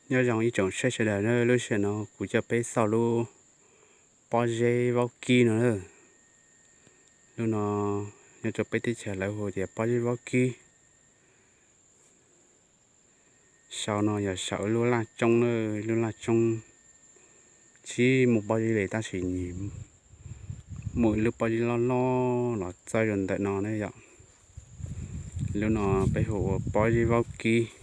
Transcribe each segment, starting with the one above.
Nyob zoo ib tsoom saib sawv daws na, lub sij hawm no kuv coj peb xauj lub pob zeb vaub kib no na. Lub no nyob rau peb teb chaws lawv hu tias pob zeb vaub kib. Saum no yog saum lub laj tsoob na, lub laj tsoob tsis muaj pob zeb li tab sis muaj ib lub pob zeb loj loj los txawb rau ntawm no ne yom. Lub no peb hu ua pob zeb vaub kib.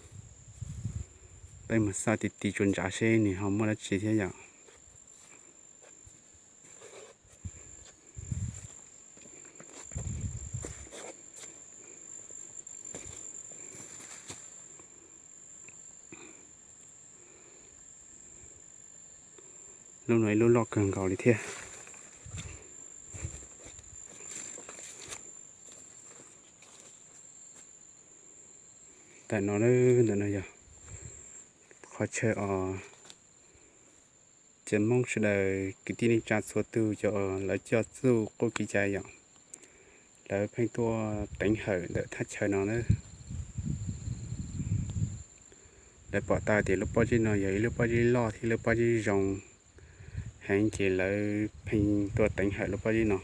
Peb mus xauj ti ti tsuas ntsav seb nws ho muaj dab tsi thiab yom. Lub no ib lub loj kawg nkaus li thiab. Ntawm no, ntawm no yog qhov chaw os, cov Hmoob sawv daws kwv tij neej tsa txhua tug cov lawv coj txuj quj kev cai yom, lawv pheej tuaj teev hawm ntawm thaj chaw no na. Lawv pom tau tias lub pob zeb no yog ib lub pob zeb loj thiab lub pob zeb zoo heev ces lawv pheej tuaj teev hawm lub pob zeb no.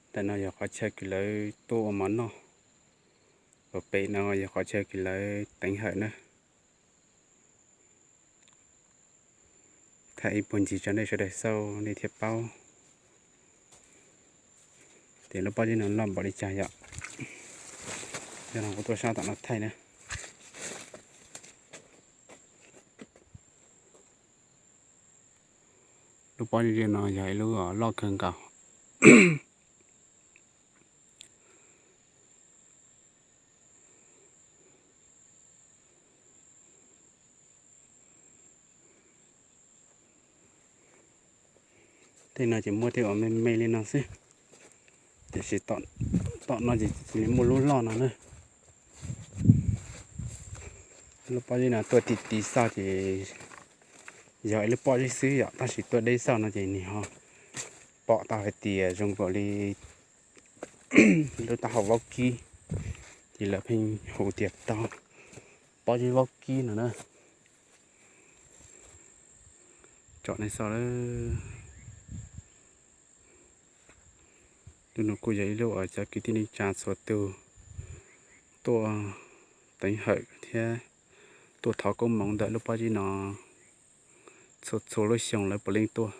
Ntawm no yog qhov chaw kws lawv tuaj ua mov noj, uas pem no yog qhov chaw kws lawv teev hawm na. Thaij ib puag ncig rau nej sawv daws xauj nej thiaj paub tias lub pob zeb no loj npaum li cas yom. Yog no kuv tuaj sab tom no thaij na. Lub pob zeb no yog ib lub loj kawg nkaus. Tej no ces muaj tej uas me me li no xwb, tiam sis tom no ces cia li muaj lub loj no na. Lub pob zeb no tuaj ti ti xauj ces yog ib lub pob zeb xwb yom, tab sis tuaj deb xauj no ces nws ho pom tau hais tias zoo nkaus li lub taub hau vaub kib, ces lawv pheej hu tias tau pob zeb vaub kib no na. Tsom nej xauj lawm. Lub no kuj yog ib lub uas cov kwv tij neej tsa txhua tus tuaj teev hawm thiab tuaj thov koob hmoov ntawm lub pob zeb no. Txhua txhua lub xyoo lawv puav leej tuaj